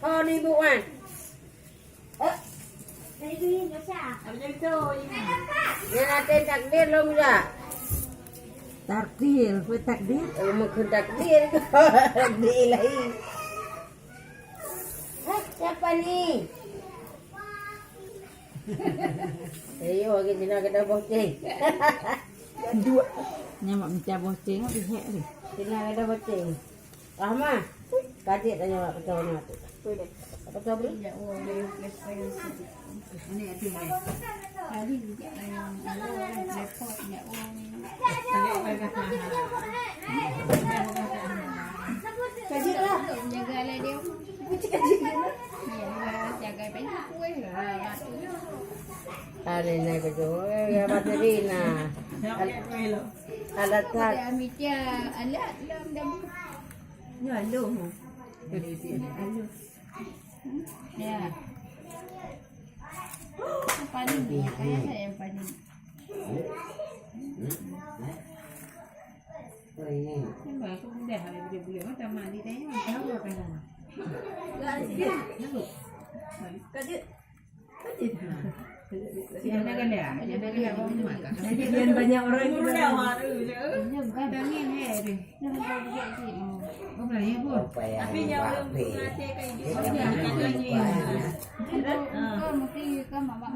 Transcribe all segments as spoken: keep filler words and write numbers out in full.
Oh, ni bukan. Nyan latihan takbir lom dak? Takbir, apa takbir? Oh, meukeun takbir. Takbir ilahi. Hah, siapa ni? Ayo, lagi Cina kena boceng. Dua. Nyamak minta boceng, habis hek ni. Cina kena boceng. Rahma, kaji tanya awak betul ni. Apa tu beli? Ini ada ni. Tadi juga yang repot ya. Kaji lah. Jaga lah dia. Kaji dia. Ya, jaga banyak kuih lah. Ada naik betul. Ya, baterina. Alat tak. Ada alat dalam dah. Ya, alu. Alu. Ya. Paling dia, kayak saya yang paling. Nampak aku mudah hari boleh-boleh. Macam mana dia tanya, macam apa kan? Kaji. Jadi, dan banyak orang yang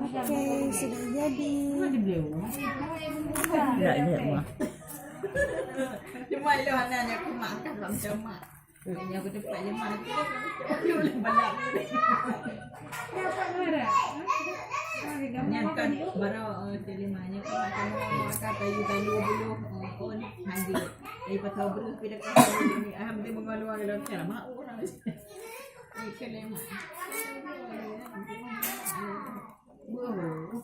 Oke, sudah jadi. Tidak lihat mah. Cuma ilo hana nyak kumakan macam mak. Nyan kan baru, eh, terima. Nyan kan makan, makan kayu talu buluh, eh, pun haji. Eh, patau beri pi dekat ni. Alhamdulillah, mengalu ada dalam cara mak orang. Eh, kelima. Beuh.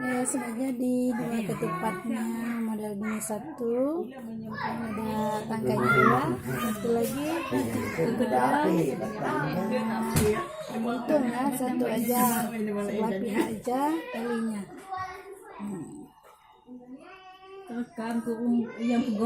Ya, sudah jadi dua ketupatnya, model bunyi satu. Ada tangkai dua, satu lagi. Itu dah. Hitung ya, satu aja, sebelah pihak aja talinya. Hmm. Tekan ke um, yang pegot.